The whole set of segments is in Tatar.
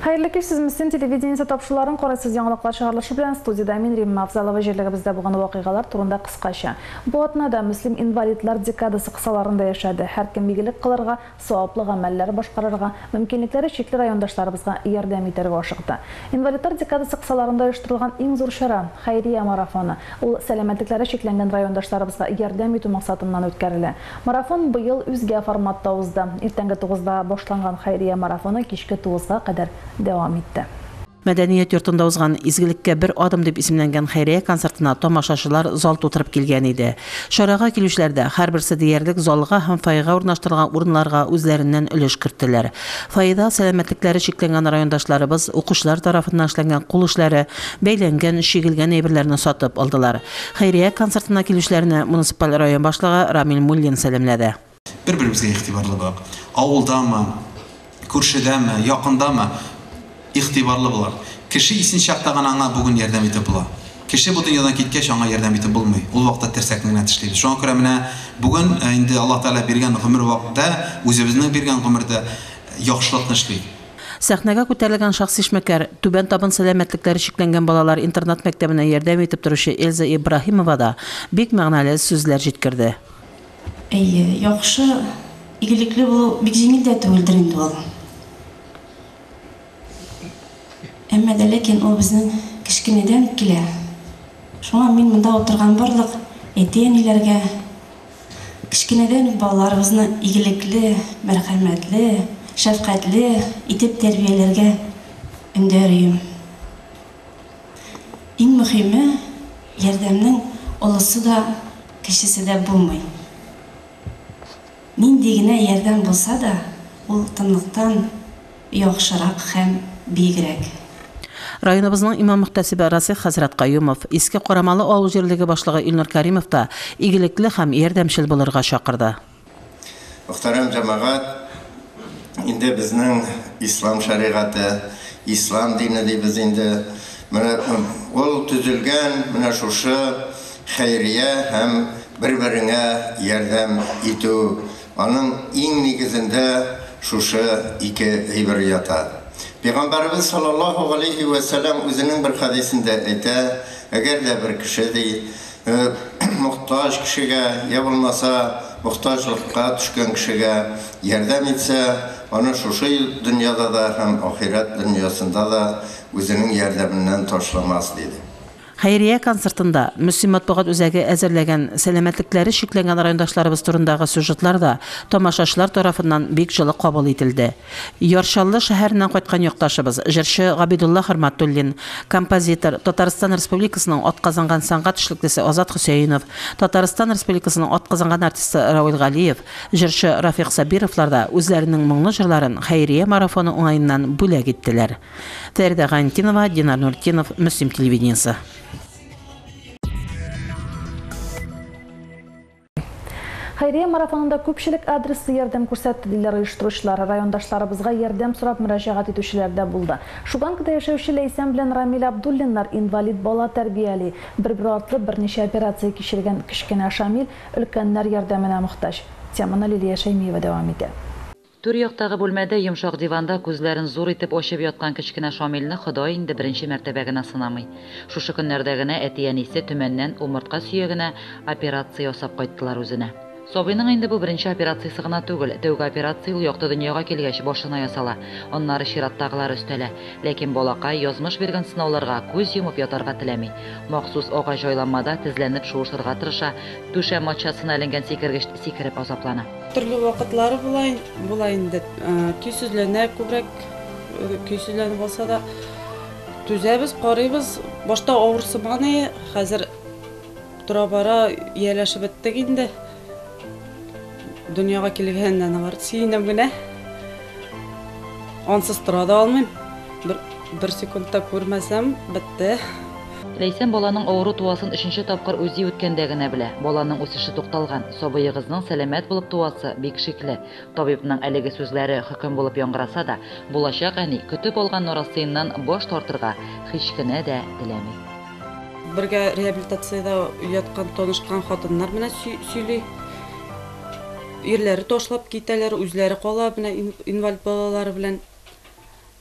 Хәерле кич, сез Мөслим телевидениесе тапшыруларын карыйсыз. Яңалыклар чыгарылышы белән студиядә мин, Римма Афзалова. Җирлегебездә булган вакыйгалар турында кыскача. Бу атнада Мөслим инвалидлар декадасы кысаларында яшәде. Һәркем игелек кылырга, саваплы гамәлләр башкарырга, мөмкинлекләре чикле райондашларыбызга ярдәм итәргә ашыкты. Инвалидлар декадасы кысаларында оештырылган иң зур чара, хәйрия марафоны. Ул сәламәтлекләре чикләнгән райондашларыбызга ярдәм итү максатыннан үткәрелә. Марафон быел үзгә форматта узды. Иртәнге тугызда башланган хәйрия марафоны кичке тугызга кадәр дәвам итте. Мәдәният йортында узган Изгелеккә бер адым дип исемләнгән хәйрия концертына тамашачылар зал тутырып килгән иде. Чарага килүчеләр дә һәрберсе диярлек залга һәм фойега урнаштырылган урыннарга үзләреннән өлеш керттеләр. Фойеда сәламәтлекләре чикләнгән райондашларыбыз, укучылар тарафыннан эшләнгән кул эшләре, бәйләнгән, чигелгән әйберләрне сатып алдылар. Хәйрия концертына килүчеләрне муниципаль район башлыгы Рамил Муллин сәламләде. Бер-беребезгә игътибарлы булыйк. Авылдамы, күршедәме, якындамы, игътибарлы булыйк. Кеше исен чакта гына аңа бүген ярдәм итеп була. Кеше бу дөньядан киткәч, аңа ярдәм итеп булмый. Ул вакытта терсәкне генә тешлибез. Шуңа күрә менә бүген инде Аллаһ Тәгалә биргән гомер вакытта, үзебезнең биргән гомердә яхшылыкны эшлик. Сәхнәгә күтәрелгән шәхси эшмәкәр, Түбән Табын сәламәтлекләре чикләнгән балалар интернат-мәктәбенә ярдәм итеп торучы Эльза Ибраһимова да бик мәгънәле сүзләр җиткерде. Әйе, яхшы, игелекле булу бик җиңел дә түгелдер инде ул. Әмма дә ләкин ул безнең кечкенәдән үк килә. Шуңа мин монда утырган барлык әти-әниләргә, Кечкенәдән үк балаларыбызны игелекле, мәрхәмәтле, шәфкатьле итеп тәрбияләргә өндәр ием. Иң мөхиме, ярдәмнең олысы да, кечесе дә булмый. Нинди генә ярдәм булса да, ул тынлыктан яхшырак һәм биегрәк. Районыбызның имам-мөхтәсибе Расих хәзрәт Каюмов, Иске Карамалы авыл җирлеге башлыгы Илнур Кәримов та игелекле һәм ярдәмчел булырга чакырды. Мөхтәрәм җәмәгать, инде безнең ислам шәригате, ислам дине дибез инде, менә ул төзелгән менә шушы хәйрия һәм бер-береңә ярдәм итү Аның иң нигезендә шушы ике әйбер ята. Пәйгамбәребез салләллаһу галәйһи вә сәлләм үзенең бер хәдисендә әйтә, Әгәр дә бер кеше, ди, мохтаҗ кешегә, йә булмаса мохтаҗлыкка төшкән кешегә ярдәм итсә, аны шушы дөньяда да һәм ахирәт дөньясында да үзенең ярдәменнән ташламас, диде. Хәйрия концертында Мөслим матбугат үзәге әзерләгән сәламәтлекләре чикләнгән райондашларыбыз турындагы сюжетлар да тамашачылар тарафыннан бик җылы кабул ителде. Яр Чаллы шәһәреннән кайткан якташыбыз, җырчы Габидулла Хөрмәтуллин, композитор, Татарстан Республикасының атказанган сәнгать эшлеклесе Азат Хөсәенов, Татарстан Республикасының атказанган артисты Равил Галиев, җырчы Рафик Сабировлар да үзләренең моңлы җырларын хәйрия марафоны уңаеннан бүләк иттеләр. Фәридә Гайнтинова, Динар Нуртдинов, Мөслим телевидениесе. Хәйрия марафонында күпчелек адреслы ярдәм күрсәтте, диләр оештыручылар. Райондашларыбызга ярдәм сорап мөрәҗәгать итүчеләр дә булды. Шуганкада яшәүче Ләйсән белән Рамил Абдуллиннар инвалид бала тәрбияли. Бер-бер артлы берничә операция кичергән кечкенә Шамил өлкәннәр ярдәменә мохтаҗ. Теманы Лилия Шәймиева дәвам итә. Түр яктагы бүлмәдә йомшак диванда күзләрен зур итеп ачып яткан кечкенә Шамилне Ходай инде беренче мәртәбә генә сынамый. Шушы көннәрдә генә әти-әнисе Төмәннән умыртка сөягенә операция ясап кайттылар үзенә. Сабыйның инде бу беренче операциясе гына түгел. Тәүге операция ул якты дөньяга килгәч, башына ясала. Аннары чираттагылары өстәлә. Ләкин балакай язмыш биргән сынауларга күз йомып ятарга теләми. Махсус агач җайланмада тезләнеп шуышырга тырыша, түшәм матчасына эленгән сикергеч сикереп азаплана. Төрле вакытлары була, була инде. Көйсезләнә күбрәк, көйсезләнеп алса да түзәбез, карыйбыз. Башта авырсыман иде, хәзер тора-бара ияләшеп беттек инде. Дөньяга килгәненнән алар сөенәм генә. Ансыз тора да алмыйм. Бер, бер секундта күрмәсәм, бетте. Ләйсән баланың авыру туасын өченче тапкыр УЗИ үткәндә генә белә. Баланың үсеше тукталган. Сабыегызның сәламәт булып туасы бик шикле. Табибның әлеге сүзләре хөкем булып яңгыраса да, булачак әни көтеп алган нарасыеннан баш тартырга һич кенә дә теләми. Бергә реабилитациядә яткан, танышкан хатыннар менә сөйли. Ирләре ташлап китәләр, үзләре кала менә инвалид балалары белән.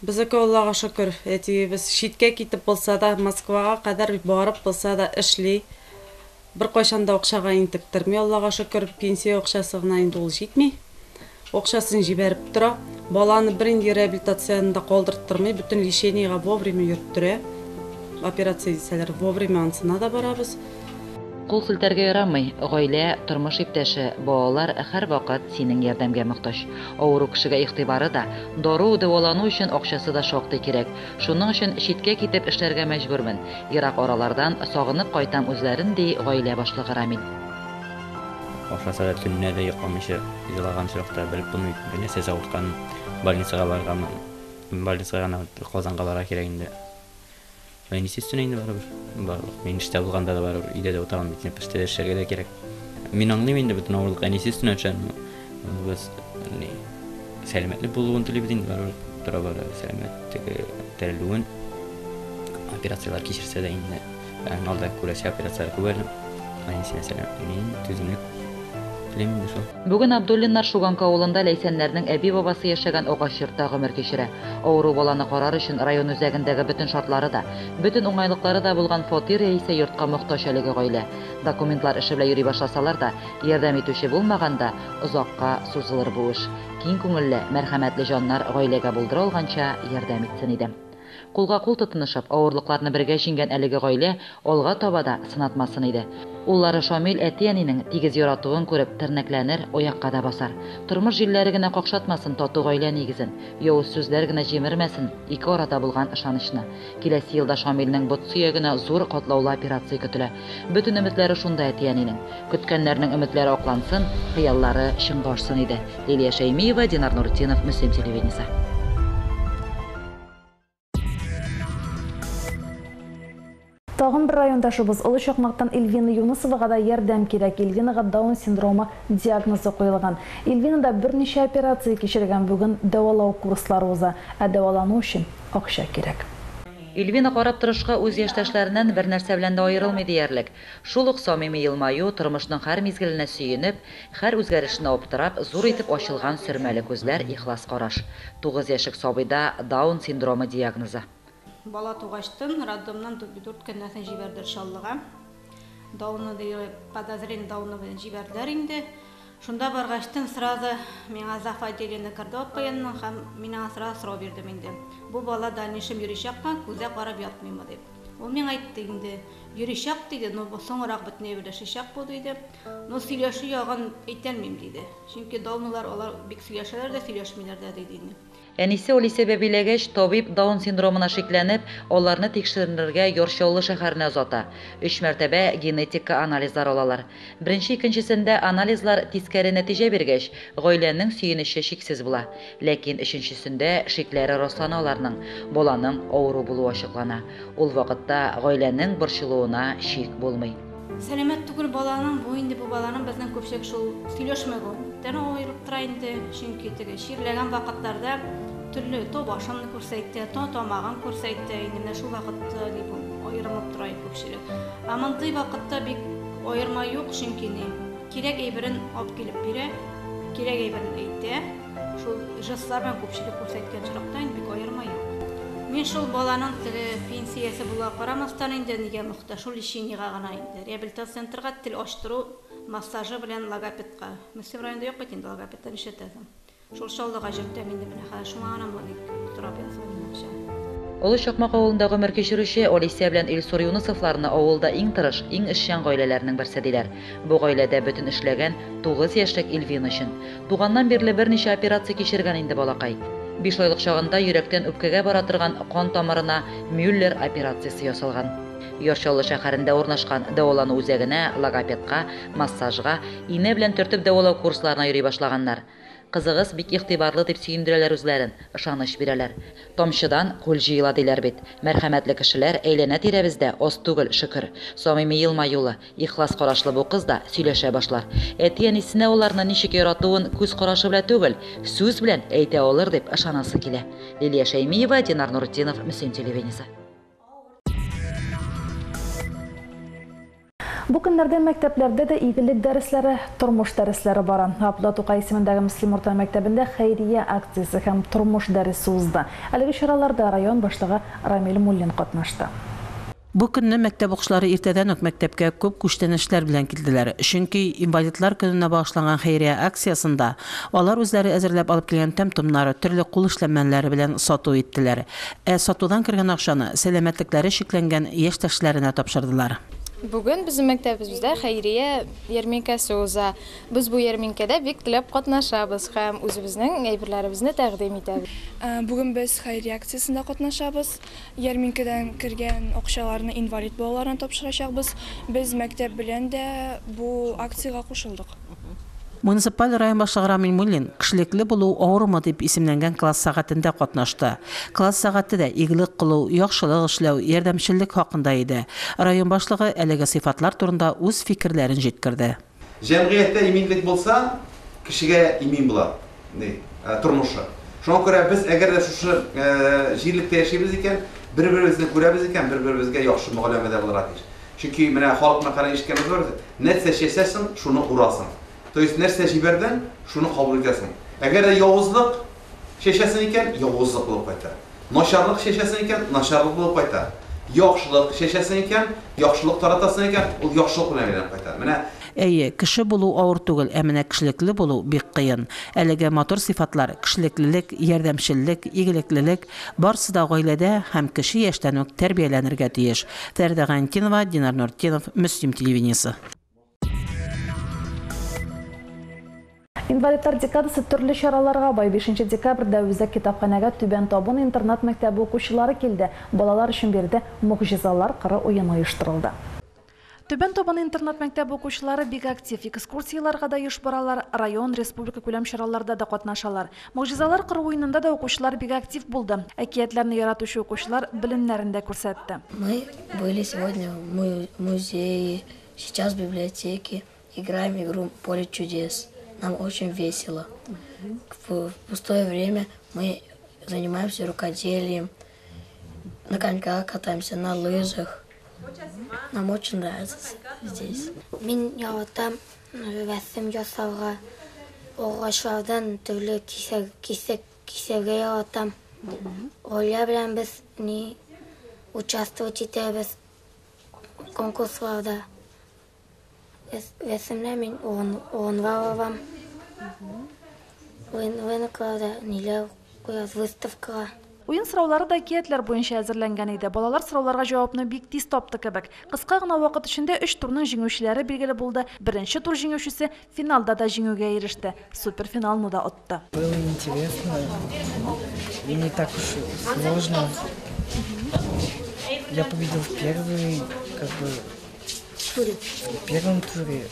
Безнеке, Аллага шөкер, әтиебез читкә китеп булса да, Москвага кадәр барып булса да эшли. Беркайчан да акчага интектерми, Аллага шөкер, пенсия акчасы гына инде ул җитми. Акчасын җибәреп тора. Баланы бернинди реабилитацияне дә калдырттырмый, бөтен лечениегә вовремя йөрттерә. Операция дисәләр, вовремя ансына да барабыз. Кул селтәргә ярамый, гаилә, тормыш иптәше, балалар һәрвакыт синең ярдәмгә мохтаҗ. Авыру кешегә игътибары да, дару, дәвалану өчен акчасы да шактый кирәк. Шуның өчен читкә китеп эшләргә мәҗбүрмен. Ерак аралардан сагынып кайтам үзләрен, ди гаилә башлыгы Рамил. Ашаса да төнлә дә йокламыйча елаган чакта белеп булмый бит инде, нәрсәсе авыртканын. Больницага барыргамы, больницага гына Казанга барырга кирәк инде. Әнисе өстенә инде барыбер. Барлык. Мин эштә булганда да барыбер өйдә дә утырам бит. Эштә дә эшләргә дә кирәк. Мин аңлыйм инде бөтен авырлык әнисе өстенә төшә. Без ни сәламәтлек булуын телибез инде барыбер. Тора-бара сәламәт теге терелүен операцияләр кичерсә дә инде. Аның алда күрәсе операцияләр күп әле. Әнисенә сәламәтлек, мин түземлек телим инде шул. Бүген Абдуллиннар Шуганка авылында Ләйсәннәрнең әби-бабасы яшәгән агач йортта гомер кичерә. Авыру баланы карар өчен район үзәгендәге бөтен шартлары да, бөтен уңайлыклары да булган фатир яисә йортка мохтаҗ әлеге гаилә. Документлар эше белән йөри башласалар да, ярдәм итүче булмаганда, озакка сузылыр бу эш. Киң күңелле, мәрхәмәтле җаннар гаиләгә булдыра алганча ярдәм итсен иде. Кулга-кул тотынышып, авырлыкларны бергә җиңгән әлеге гаилә алга таба да сынатмасын иде. Уллары Шамил әти-әнинең тигез яратуын күреп, тернәкләнер, аякка да басар. Тормыш җилләре генә какшатмасын тату гаилә нигезен, явыз сүзләр генә җимермәсен ике арада булган ышанычны. Киләсе елда Шамилнең бот сөягенә зур катлаулы операция көтелә. Бөтен өметләре шунда әти-әнинең. Көткәннәрнең өметләре аклансын, хыяллары чынга ашсын иде. Лилия Шәймиева, Динар Нуртдинов, Мөслим телевидениесе. Тагын бер райондашыбыз Олы Чакмактан Эльвина Юнысовага да ярдәм кирәк. Эльвинага Даун синдромы диагнозы куелган. Эльвина да берничә операция кичергән, бүген дәвалау курслары уза. Ә дәвалану өчен акча кирәк. Эльвина карап торышка үз яшьтәшләреннән бер нәрсә белән дә аерылмый диярлек. Шул ук самими елмаю, тормышның һәр мизгеленә сөенеп, һәр үзгәрешенә аптырап, зур итеп ачылган сөрмәле күзләр, ихлас караш. 9 яшьлек сабыйда Даун синдромы диагнозы. Бала тугачтын роддомнан 4 көннән соң җибәрделәр Чаллыга. Дауны подозрение Дауны белән җибәрделәр инде. Шунда баргачтын сразу миңа зав отделение керде ОПНның һәм мин аңа сразу сорау бирдем инде. Бу бала дальнейшем йөричәкме, күзә карап ятмыймы дип. Ул миңа әйтте инде, йөричәк диде, но соңрак бөтенләй беләшәчәк бу диде. Но сөйләшү ягын әйтәлмим диде. Чөнки Дауналар алар бик сөйләшәләр дә, сөйләшмиләр дә диде инде. Әнисе Олеся бәбиләгәч, табиб Даун синдромына шикләнеп, аларны тикшеренергә Яр Чаллы шәһәренә озата. 3 мәртәбә генетика анализлар алалар. Беренче икенчесендә анализлар тискәре нәтиҗә биргәч, гаиләнең сөенече чиксез була. Ләкин өченчесендә шикләре раслана аларның, баланың авыру булуы ачыклана. Ул вакытта гаиләнең борчылуына чик булмый. Сәламәт түгел баланың, бу инде бу баланың безнең күпчелек шул сөйләшмәгән аерылып тора инде, чөнки теге чирләгән вакытларда төрле то башын күрсәтә, то тамагын күрсәтә, инде менә шул вакытта дип аерылып тора күпчелек. Ә мондый вакытта бик аерма юк, чөнки ни кирәк әйберен алып килеп бирә, кирәк әйберен әйтә, шул жестлар белән күпчелек күрсәткән очракта инде бик аерма юк. Мин шул баланың теге пенсиясе була карамастан инде нигә мохтаҗ, шул лечениега гына инде. Реабилитация центрга тел ачтыру массажы белән логопедка. Мөслим районында юк бит инде логопедтан нишләтәсең. Шул Чаллыга җөртәм инде менә хәзер шуңа гына моны сорап язган акча. Олы Чакмак авылында гомер кичерүче Олеся белән Илсур Юнысовларны авылда иң тырыш, иң эшчән гаиләләрнең берсе диләр. Бу гаиләдә бөтен эшләгән 9 яшьлек Эльвина өчен. Туганнан бирле берничә операция кичергән инде балакай. 5 айлык чагында йөрәктән үпкәгә бара торган кан тамырына Мюллер операциясе ясалган. Яр Чаллы шәһәрендә урнашкан дәвалану үзәгенә, логопедка, массажга, инә белән төртеп дәвалау курсларына йөри башлаганнар. Кызыгыз бик игътибарлы дип сөендерәләр үзләрен, ышаныч бирәләр. Тамчыдан күл җыела диләр бит. Мәрхәмәтле кешеләр әйләнә тирәбездә аз түгел, шөкер. Самими елмаюлы, ихлас карашлы бу кыз да сөйләшә башлар. Әти-әнисенә аларны ничек яратуын күз карашы белән түгел, сүз белән әйтә алыр дип ышанасы килә. Лилия Шәймиева, Динар Нуртдинов, Мөслим телевидениесе. Бу көннәрдә мәктәпләрдә дә игелек дәресләре, тормыш дәресләре бара. Габдулла Тукай исемендәге Мөслим урта мәктәбендә хәйрия акциясе һәм тормыш дәресе узды. Әлеге чараларда район башлыгы Рамил Муллин катнашты. Бу көнне мәктәп укучылары иртәдән үк мәктәпкә күп күчтәнәчләр белән килделәр. Чөнки инвалидлар көненә багышланган хәйрия акциясендә алар үзләре әзерләп алып килгән тәм-томнары, төрле кул эшләнмәләре белән сату иттеләр. Ә сатудан кергән акчаны сәламәтлекләре чикләнгән яшьтәшләренә тапшырдылар. Бүген безнең мәктәбебездә хәйрия ярминкәсе уза. Без бу ярминкәдә бик теләп катнашабыз һәм үзебезнең әйберләребезне тәкъдим итәбез. Бүген без хәйрия акциясендә катнашабыз. Ярминкәдән кергән акчаларны инвалид балаларына тапшырачакбыз. Без мәктәп белән дә бу акциягә кушылдык. Муниципаль район башлыгы Рамил Муллин «Кешелекле булу авырмы» дип исемләнгән класс сәгатендә катнашты. Класс сәгате дә игелек кылу, яхшылык эшләү, ярдәмчеллек хакында иде. Район башлыгы әлеге сыйфатлар турында үз фикерләрен җиткерде. Җәмгыятьтә иминлек булса, кешегә имин була, тормышы. Шуңа күрә без әгәр дә шушы җирлектә яшибез икән, бер-беребезне күрәбез икән, бер-беребезгә яхшы мөгамәләдә булырга тиеш. Чөнки менә халык мәкален ишеткәнебез бар, нәрсә чәчәсең, шуны урасың. То есть нәрсә җибәрдең, шуны кабул итәсең. Әгәр дә явызлык чәчәсең икән, явызлык булып кайта. Начарлык чәчәсең икән, начарлык булып кайта. Яхшылык чәчәсең икән, яхшылык таратасың икән, ул яхшылык белән әйләнеп кайта. Менә Әйе, кеше булу авыр түгел, ә менә кешелекле булу бик кыен. Әлеге матур сыйфатлар, кешелеклелек, ярдәмчеллек, игелеклелек барысы да гаиләдә һәм кеше яшьтән үк тәрбияләнергә тиеш. Фәридә Гайнетдинова, Динар Нуртдинов, Мөслим телевидениесе. Инвалидлар декадасы төрле чараларга бай. 5 декабрьдә үзәк китапханәгә Түбән Табын интернат мәктәбе укучылары килде. Балалар өчен биредә могҗизалар кыры уены оештырылды. Түбән Табын интернат мәктәбе укучылары бик актив, экскурсияләргә дә еш баралар, район, республика күләм чараларда да катнашалар. Могҗизалар кыры уенында да укучылар бик актив булды. Әкиятләрне яратучы укучылар белемнәрен дә күрсәтте. Мы были сегодня в музее, сейчас в библиотеке, играем игру «Поле чудес». Нам очень весело. В пустое время мы занимаемся рукоделием, на коньках катаемся, на лыжах. Нам очень нравится здесь. Мин яратам рәсем ясарга, агачлардан төрле кисәргә яратам. Гаилә белән без ни участвовать итәбез конкурсларда. Рәсемләр мин урынлар алам. Рынокларда ниләр куябыз, выставкага. Уен сораулары да әкиятләр буенча әзерләнгән иде. Балалар сорауларга җавапны бик тиз тапты кебек. Кыска гына вакыт эчендә 3 турның җиңүчеләре билгеле булды. Беренче тур җиңүчесе финалда да җиңүгә иреште. Суперфиналны да отты. Было интересно и не так уж сложно. Я победил в первый, как бы, в первом туре,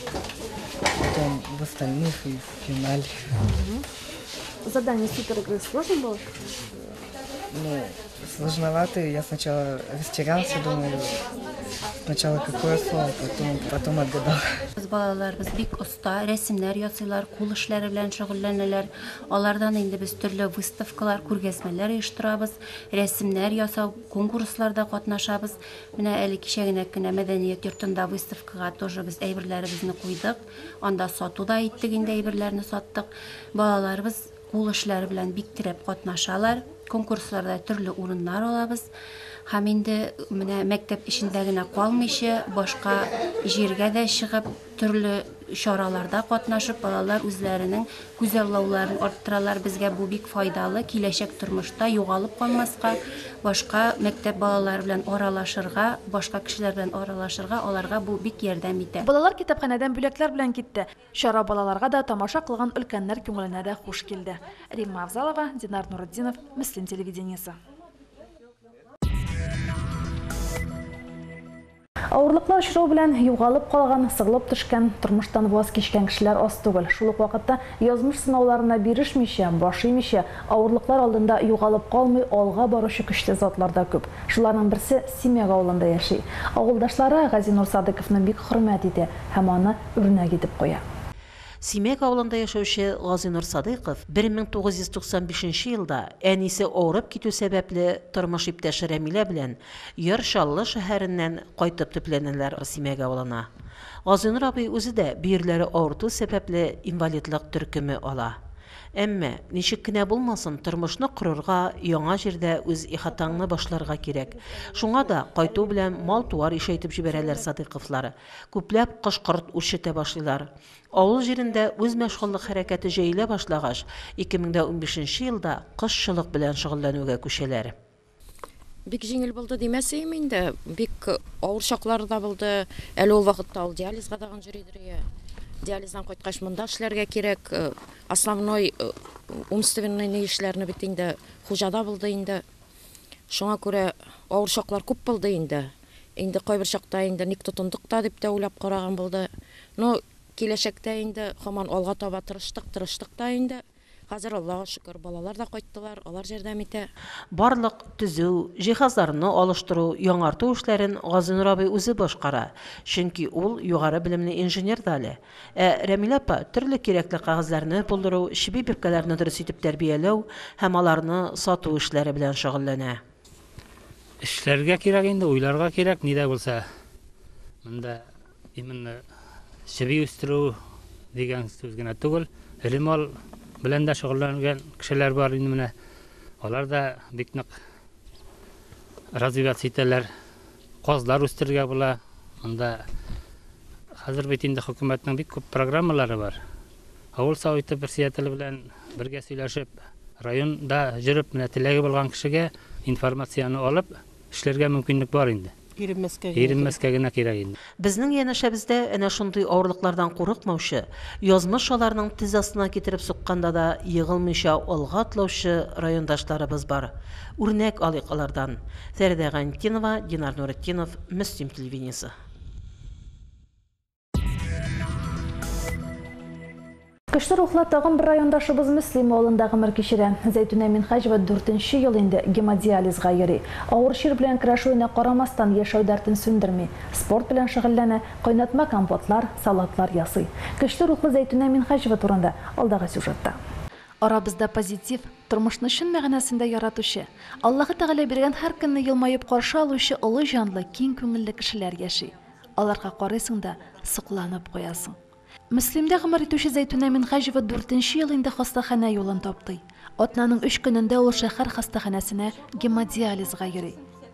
потом в остальных и в финале. Задание супер игры сложно было? Ну, сложновато. Я сначала растерялся, думаю, сначала какое слово, потом отгадал. Без балаларыбыз бик оста, рәсемнәр ясыйлар, кул эшләре белән шөгыльләнәләр. Алардан инде без төрле выставкалар, күргәзмәләр оештырабыз, рәсемнәр ясау, конкурсларда катнашабыз. Менә әле кичә генә кенә мәдәният йортында выставкага тоже без әйберләребезне куйдык. Анда сату да иттек инде, әйберләрне саттык. Балаларыбыз кул эшләре белән бик теләп катнашалар. Конкурсларда төрле урыннар алабыз. Һәм инде менә мәктәп эчендә генә калмыйча, башка җиргә дә чыгып, төрле чараларда катнашып, балалар үзләренең күзаллауларын арттыралар. Безгә бу бик файдалы, киләчәк тормышта югалып калмаска, башка мәктәп балалары белән аралашырга, башка кешеләр белән аралашырга аларга бу бик ярдәм итә. Балалар китапханәдән бүләкләр белән китте. Чара балаларга да, тамаша кылган өлкәннәр күңеленә дә хуш килде. Римма Авзалова, Динар Нурутдинов, Мөслим телевидениесе. Авырлыклар очрау белән югалып калган, сыгылып төшкән, тормыштан ваз кичкән кешеләр аз түгел. Шул ук вакытта язмыш сынауларына бирешмичә, баш имичә, авырлыклар алдында югалып калмый алга баручы көчле затлар да күп. Шуларның берсе Симяк авылында яши. Авылдашлары Газинур Садыковны бик хөрмәт итә һәм аны үрнәк итеп куя. Симәк авылында яшәүче Газинур Садыйков 1995 нче елда әнисе авырып китү сәбәпле тормыш иптәше Рәмилә белән Яр Чаллы шәһәреннән кайтып төпләнәләр Симәк авылына. Газинур абый үзе дә бөерләре авырту сәбәпле инвалидлык төркеме ала. Әмма, ничек кенә булмасын, тормышны корырга, яңа җирдә үз ихатаңны башларга кирәк. Шуңа да, кайту белән мал-туар ишәйтеп җибәрәләр Садыйковлар. Күпләп кош-корт үрчетә башлыйлар. Авыл җирендә үзмәшгульлек хәрәкәте җәелә башлагач, 2015 нче елда кошчылык белән шөгыльләнүгә күчәләр. Бик җиңел булды димәсем инде, бик авыр чаклары да булды. Әле ул вакытта ул диализга тагын йөридер иде. Диализдан кайткач монда эшләргә кирәк. Основной умственный эшләрне бит инде хуҗада булды инде. Шуңа күрә авыр чаклар күп булды инде. Инде кайбер чакта инде ник тотындык та дип тә уйлап караган булды. Но киләчәктә инде һаман алга таба тырыштык, тырыштык та инде. Хәзер Аллага шөкер, балалар да кайттылар, алар җәрдәм итә. Барлык төзү, җиһазларны алыштыру, яңарту эшләрен Газинур абый үзе башкара, чөнки ул югары белемле инженер да әле. Ә Рәмилә апа төрле кирәкле кәгазьләрне булдыру, чеби-бәбкәләрне дөрес итеп тәрбияләү һәм аларны сату эшләре белән шөгыльләнә. Эшләргә кирәк инде, уйларга кирәк, ни дә булса. Монда именно чеби үстерү дигән сүз генә түгел, эре мал белән дә шөгыльләнгән кешеләр бар инде менә. Алар да бик нык развиваться итәләр. Казлар үстерергә була. Монда хәзер бит инде хөкүмәтнең бик күп программалары бар. Авыл советы председателе белән бергә сөйләшеп, районда йөреп, менә теләге булган кешегә информацияне алып, эшләргә мөмкинлек бар инде. Иренмәскә генә кирәк. Иренмәскә генә кирәк инде. Безнең янәшәбездә әнә шундый авырлыклардан курыкмаучы, язмыш аларның тез астына китереп сукканда да егылмыйча алга атлаучы райондашларыбыз бар. Үрнәк алыйк алардан. Фәридә Гайнетдинова, Динар Нуретдинов, Мөслим телевидениесе. Көчле рухлы тагын бер райондашыбыз Мөслим авылында гомер кичерә. Зәйтүнә Минһаҗева дүртенче ел инде гемодиализга йөри. Авыр чир белән көрәшүенә карамастан, яшәү дәртен сүндерми. Спорт белән шөгыльләнә, кайнатма компотлар, салатлар ясый. Көчле рухлы Зәйтүнә Минһаҗева турында алдагы сюжетта. Арабызда позитив, тормышны чын мәгънәсендә яратучы, Аллаһы Тәгалә биргән һәр көнне елмаеп каршы алучы олы җанлы, киң күңелле кешеләр яши. Аларга карыйсың да, сокланып куясың. Мөслимдә гомер итүче Зәйтүнә Минһаҗева дүртенче ел инде хастаханә юлын таптый. Атнаның өч көнендә ул шәһәр хастаханәсенә гемодиализга йөри.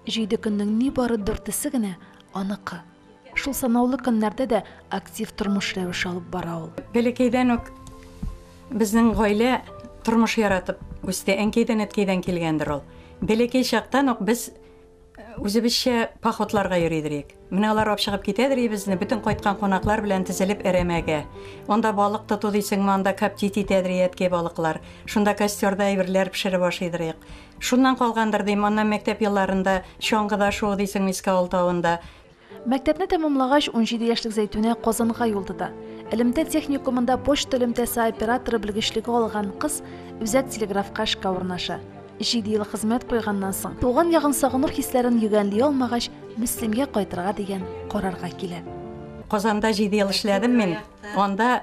Җиде көннең нибары дүртесе генә аныкы. Шул санаулы көннәрдә дә актив тормыш рәвеше алып бара ул. Бәләкәйдән үк безнең гаилә тормыш яратып үсте. Әнкәйдән-әткәйдән килгәндер ул. Бәләкәй чактан ук без Үзебезчә походларга йөридер идек. Менә алар алып чыгып китәдер иде безне, бөтен кайткан кунаклар белән тезелеп әрәмәгә. Анда балык тоту дисеңме, анда коптить итәдер иде әткәй балыклар. Шунда костерда әйберләр пешереп ашыйдыр идек. Шуннан калгандыр дим, аннан мәктәп елларында чаңгыда шуу дисеңме Иске авыл тавында. Мәктәпне тәмамлагач, 17 яшьлек Зәйтүнә Казанга юл тота. Элемтә техникумында почта элемтәсе операторы белгечлеге алган кыз Үзәк телеграфка эшкә урнаша. Җиде ел хезмәт куйганнан соң, туган ягын сагыну хисләрен йөгәнли алмагач, Мөслимгә кайтырга дигән карарга килә. Казанда җиде ел эшләдем мин. Анда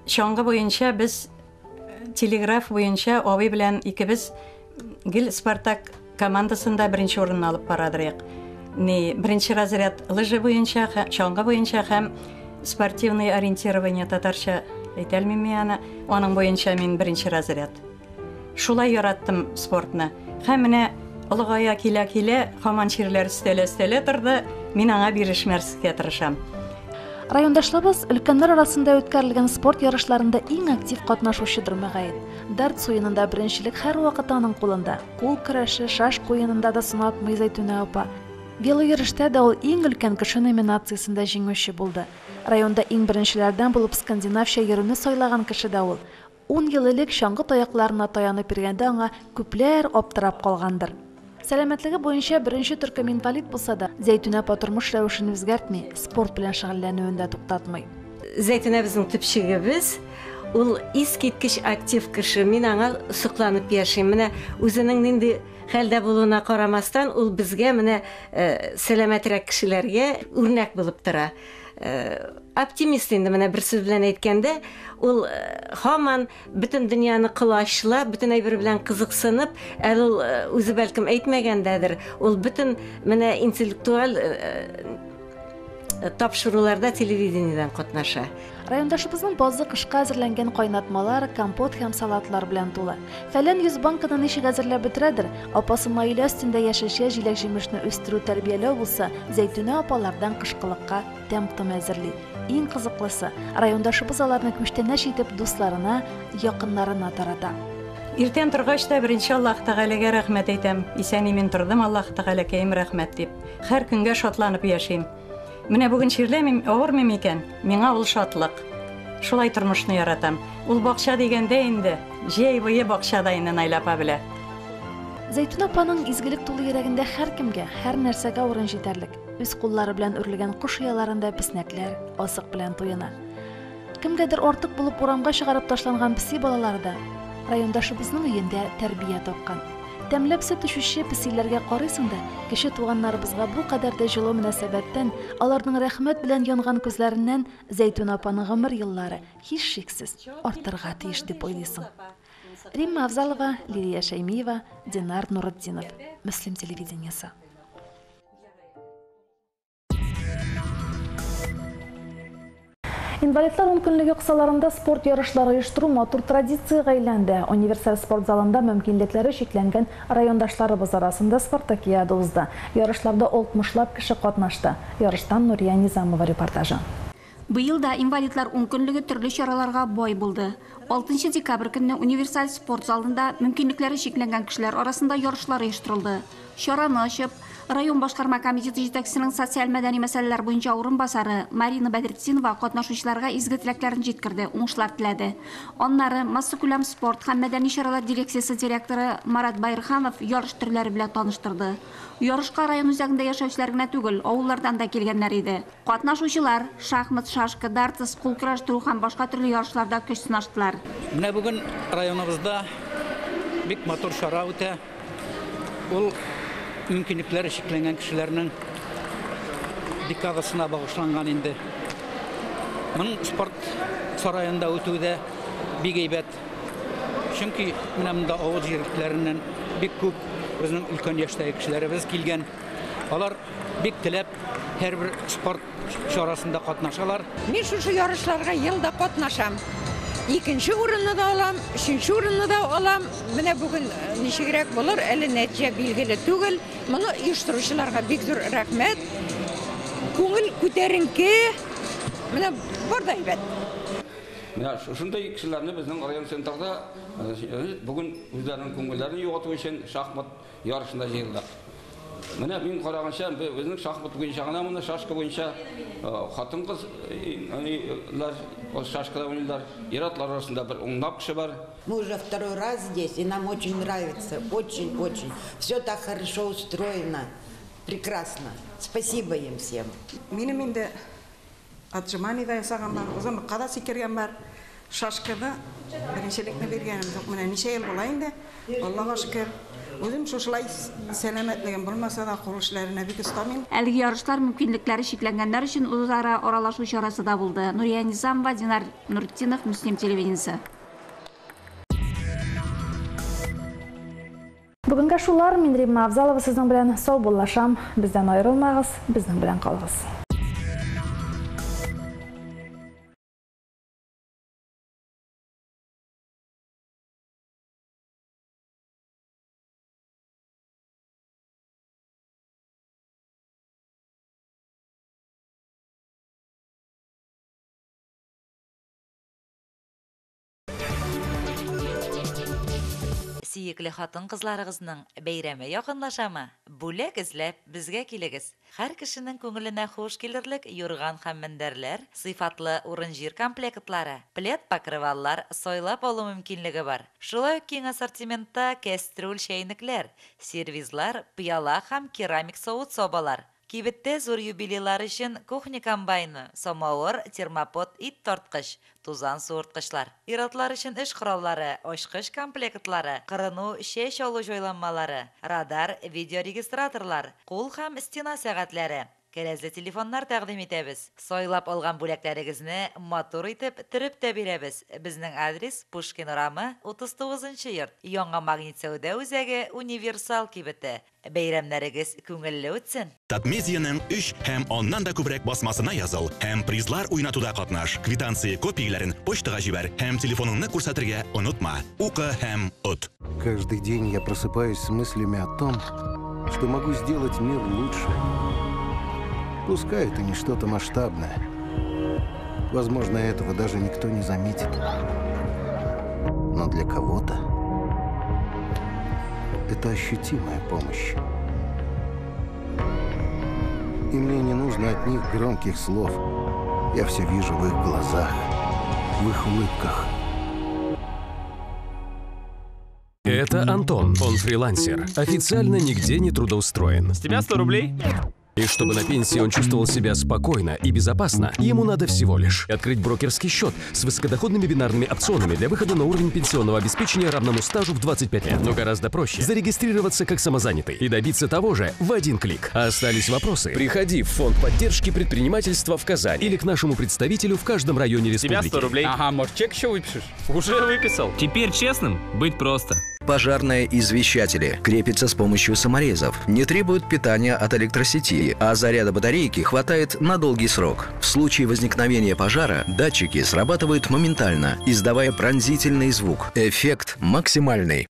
чаңгы буенча без телеграф буенча абый белән икебез гел Спартак командасында беренче урынны алып барадырык. Ни, беренче разряд лыжи буенча, чаңгы буенча һәм спортивный ориентирование татарча әйтәлмим мин аны. Аның буенча мин беренче разряд. Шулай яраттым спортны. Һәм менә олыгая килә-килә, һаман чирләр өстәлә-өстәлә торды, мин аңа бирешмәскә тырышам. Райондашлыбыз өлкәннәр арасында үткәрелгән спорт ярышларында иң актив катнашучыдыр, мөгаен. Дартс уенында беренчелек һәрвакыт аның кулында. Кул көрәше, шашка уенында да сынатмый Зәйтүнә апа. Велойөрештә дә ул иң өлкән кеше номинациясендә җиңүче булды. Районда иң беренчеләрдән булып скандинавча йөрүне сайлаган кеше дә ул. Ун ел элек чаңгы таякларына таянып йөргәндә аңа күпләр аптырап калгандыр. Сәламәтлеге буенча беренче төркем инвалид булса да, Зәйтүнә апа тормыш рәвешен үзгәртми, спорт белән шөгыльләнүен дә туктатмый. Зәйтүнә безнең төпчегебез. Ул искиткеч актив кеше. Мин аңа сокланып яшим. Менә үзенең нинди хәлдә булуына карамастан, ул безгә менә сәламәтрәк кешеләргә үрнәк булып тора. Оптимист инде менә бер сүз белән әйткәндә, ул һаман бөтен дөньяны колачлап, бөтен әйбер белән кызыксынып, әле ул үзе бәлкем әйтмәгәндәдер, ул бөтен менә интеллектуаль тапшыруларда телевидениедән катнаша. Райондашыбызның базы кышка әзерләнгән кайнатмалар, компот һәм салатлар белән тулы. Фәлән 100 банканы ничек әзерләп бетерәдер? Апасы Наилә өстендә яшелчә, җиләк-җимешне үстерү-тәрбияләү булса, Зәйтүнә апалардан кышкылыкка тәм-том әзерли. Иң кызыклысы, райондашыбыз аларны күчтәнәч итеп дусларына, якыннарына тарата. Иртән торгач та беренче Аллаһ Тәгаләгә рәхмәт әйтәм. Исән-имин тордым, Аллаһ Тәгаләкәем, рәхмәт дип. Һәр көнгә шатланып яшим. Менә бүген чирләмим, авырмыйм икән, миңа ул шатлык. Шулай тормышны яратам. Ул бакча дигәндә инде, җәй буе бакчада инде Наилә апа белә. Зәйтүнә апаның изгелек тулы йөрәгендә һәркемгә, һәр нәрсәгә урын җитәрлек. Үз куллары белән үрелгән кош ояларында песнәкләр азык белән туена. Кемгәдер артык булып урамга чыгарып ташланган песи балалары да райондашыбызның өендә тәрбия тапкан. Тәмләп сөт эчүче песиләргә карыйсың да, кече туганнарыбызга бу кадәр дә җылы мөнәсәбәттән, аларның рәхмәт белән янган күзләреннән Зәйтүнә апаның гомер еллары, һичшиксез, артырга тиеш дип уйлыйсың. Римма Авзалова, Лилия Шәймиева, Динар Нуретдинов. Мөслим телевидениесе. Инвалидлар ункөнлеге кысаларында спорт ярышлары оештыру матур традициягә әйләнде. Универсаль спорт залында мөмкинлекләре чикләнгән райондашларыбыз арасында спартакиада узды. Ярышларда алтмышлап кеше катнашты. Ярыштан Нурия Низамова репортажы. Быел да инвалидлар ункөнлеге төрле чараларга бай булды. Алтынчы декабрь көнне универсаль спорт залында мөмкинлекләре чикләнгән кешеләр арасында ярышлар оештырылды. Чараны ачып, район башкарма комитеты җитәкчесенең социаль-мәдәни мәсьәләләр буенча урынбасары Марина Бәдретдинова катнашучыларга изге теләкләрен җиткерде, уңышлар теләде. Аннары массакүләм спорт һәм мәдәни чаралар дирекциясе директоры Марат Байрханов ярыш төрләре белән таныштырды. Ярышка район үзәгендә яшәүчеләр генә түгел, авыллардан да килгәннәр иде. Катнашучылар шахмат, шашка, дартс, кул көрәштерү һәм башка төрле ярышларда көч сынаштылар. Менә бүген районыбызда бик матур чара үтә. Ул мөмкинлекләре чикләнгән кешеләрнең декадасына багышланган инде. Моның спорт сараенда үтүе дә бик әйбәт. Чөнки менә монда авыл җирлекләреннән бик күп безнең өлкән яшьтәге кешеләребез килгән. Алар бик теләп һәрбер спорт чарасында катнашалар. Мин шушы ярышларга ел да катнашам. Икенче урынны да алам, өченче урынны да алам. Менә бүген э, ничегрәк булыр, әле нәтиҗә билгеле түгел. Моны оештыручыларга бик зур рәхмәт. Күңел күтәренке. Менә бар да әйбәт. Менә шушындый кешеләрне безнең район центрда э, бүген үзләренең күңелләрен югалту өчен шахмат ярышында җыелдык. Менә мин караганча, безнең шахмат буенча гына моны шашка буенча хатын-кыз шашкада уйныйлар. Ир-атлар арасында бер унлап кеше бар. Мы уже второй раз здесь, и нам очень нравится, очень-очень. Все так хорошо устроено, прекрасно. Спасибо им всем. Минем инде Отжимание да ясаган бар, озынлыкка да сикергән бар. Шашкада беренчелекне биргәнем юк. Менә ничә ел була инде, Аллага шөкер. Үзем шушылай сәламәтлегем булмаса да, кул эшләренә бик оста мин. Әлеге ярышлар мөмкинлекләре чикләнгәннәр өчен үзара аралашу чарасы да булды. Нурия Низамова, Динар Нуртдинов, Мөслим телевидениесе. Бүгенгә шулар, мин Римма Авзалова сезнең белән саубуллашам. Бездән аерылмагыз, безнең белән калыгыз. Сөекле хатын-кызларыгызның бәйрәме якынлашамы? Бүләк эзләп безгә килегез. Һәр кешенең күңеленә хуш килерлек юрган һәм мендәрләр, сыйфатлы урын-җир комплектлары, плед-покрываллар сайлап алу мөмкинлеге бар. Шулай ук киң ассортиментта кәстрүл-чәйнекләр, сервизлар, пыяла һәм керамик савыт-сабалар. Кибеттә зур юбилейлар өчен кухня комбайны, самавыр, термопот, ит тарткыч, тузан суырткычлар. Ир-атлар өчен эш кораллары, ачкыч комплектлары, кырыну, чәч алу җайланмалары, радар, видеорегистраторлар, кул һәм стена сәгатьләре. Кәрәзле телефоннар тәкъдим итәбез. Сайлап алган бүләкләрегезне матур итеп төреп тә бирәбез. Безнең адрес, Пушкин урамы, 39 нчы йорт, Яңа Магнит сәүдә үзәге, Универсал кибете. Бәйрәмнәрегез күңелле үтсен! Татмедианың өч һәм аннан да күбрәк басмасына языл һәм призлар уйнатуда катнаш. Квитанция копияләрен почтага җибәр һәм телефоныңны күрсәтергә онытма. Укы һәм от! Каждый день я просыпаюсь с мыслями о том, что могу сделать мир лучше. Пускай это не что-то масштабное. Возможно, этого даже никто не заметит. Но для кого-то это ощутимая помощь. И мне не нужно от них громких слов. Я все вижу в их глазах, в их улыбках. Это Антон, он фрилансер. Официально нигде не трудоустроен. С тебя 100 рублей? И чтобы на пенсии он чувствовал себя спокойно и безопасно, ему надо всего лишь открыть брокерский счет с высокодоходными бинарными опционами для выхода на уровень пенсионного обеспечения, равному стажу в 25 лет. Но гораздо проще зарегистрироваться как самозанятый и добиться того же в один клик. А остались вопросы? Приходи в Фонд поддержки предпринимательства в Казань или к нашему представителю в каждом районе С тебя республики. 100 рублей. Ага, может, чек еще выпишешь? Уже выписал. Теперь честным быть просто. Пожарные извещатели крепятся с помощью саморезов, не требуют питания от электросети, а заряда батарейки хватает на долгий срок. В случае возникновения пожара датчики срабатывают моментально, издавая пронзительный звук. Эффект максимальный.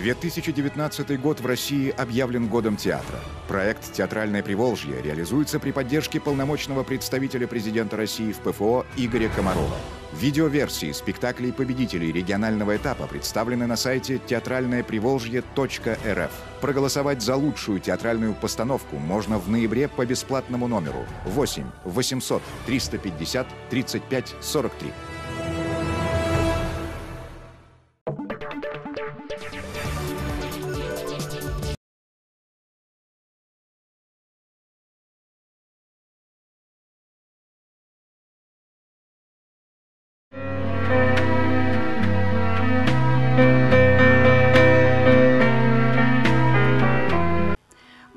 2019 год в России объявлен годом театра. Проект «Театральное Приволжье» реализуется при поддержке полномочного представителя президента России в ПФО Игоря Комарова. Видеоверсии спектаклей победителей регионального этапа представлены на сайте театральноеприволжье.рф. Проголосовать за лучшую театральную постановку можно в ноябре по бесплатному номеру 8 800 350 35 43.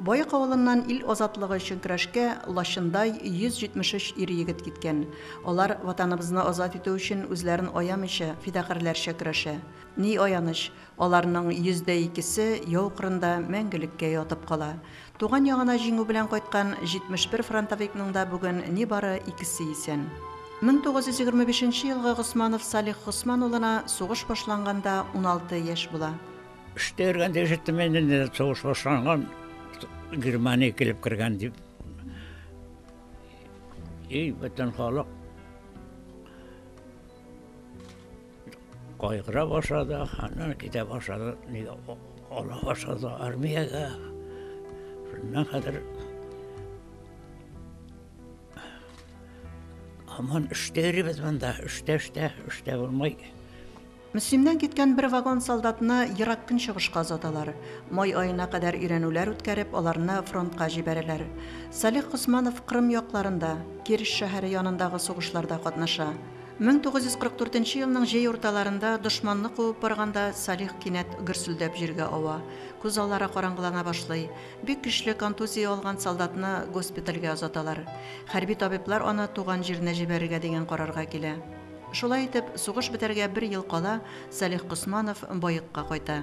Баек авылыннан ил азатлыгы өчен көрәшкә лачындай 173 ир-егет киткән. Алар Ватаныбызны азат итү өчен үзләрен аямыйча, фидакарьләрчә көрәшә. Ни аяныч, аларның йөздә икесе яу кырында мәңгелеккә ятып кала. Туган ягына җиңү белән кайткан 71 фронтовикның да бүген нибары икесе исән. 1925 нче елгы Госманов Салих Госман улына сугыш башланганда 16 яшь була. Эштә йөргәндә ишеттем мин инде, сугыш башланган, Германия килеп кергән дип. И бөтен халык кайгыра башлады, аннан китә башлады, нигә ала башлады армиягә. Шуннан хәзер һаман эштә йөрибез монда, эштә, эштә, эштә булмый. Мөслимнән киткән бер вагон солдатны Ерак Көнчыгышка озаталар. Май аена кадәр өйрәнүләр үткәреп, аларны фронтка җибәрәләр. Салих Госманов Кырым якларында, Керчь шәһәре янындагы сугышларда катнаша. 1944 нче елның җәй урталарында дошманны куып барганда Салих кинәт гөрселдәп җиргә ава. Күз аллары караңгылана башлый. Бик көчле контузия алган солдатны госпитальгә озаталар. Хәрби табиблар аны туган җиренә җибәрергә дигән карарга килә. Шулай итеп, сугыш бетәргә бер ел кала, Салих Госманов Баекка кайта.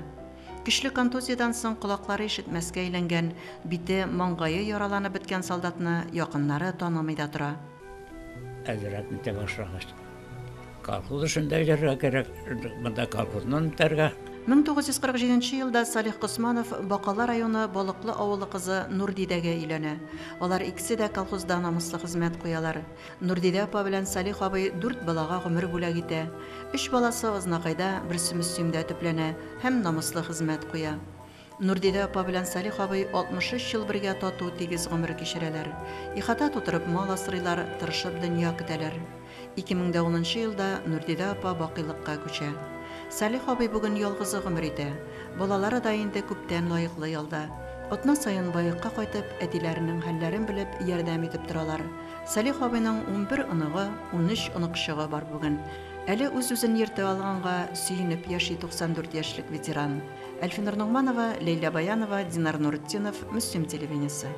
Көчле контузиядән соң колаклары ишетмәскә әйләнгән, бите, маңгае яраланып беткән солдатны якыннары танымый да тора. Әзрәк нитә башлагач, колхоз эшен дә өйрәнергә кирәк, монда колхозны нитәргә. 1947 нче елда Салих Госманов Бакалы районы Балыклы авылы кызы Нурдидәгә өйләнә. Алар икесе дә колхозда намуслы хезмәт куялар. Нурдидә апа белән Салих абый дүрт балага гомер бүләк итә. Өч баласы Азнакайда, берсе Мөслимдә төпләнә һәм намуслы хезмәт куя. Нурдидә апа белән Салих абый 63 ел бергә тату, тигез гомер кичерәләр. Ихата тутырып мал асрыйлар, тырышып дөнья көтәләр. 2010 нчы елда Нурдидә апа бакыйлыкка күчә. Салих абый бүген ялгызы гомер итә. Балалары да инде күптән лаеклы ялда. Атна саен Баекка кайтып, әтиләренең хәлләрен белеп, ярдәм итеп торалар. Салих абыйның 11 оныгы, 13 оныкчыгы бар бүген. Әле үз-үзен йөртә алганга сөенеп яши 94 яшьлек ветеран. Әлфинур Ногманова, Ләйлә Баянова, Динар Нуретдинов, Мөслим телевидениесе.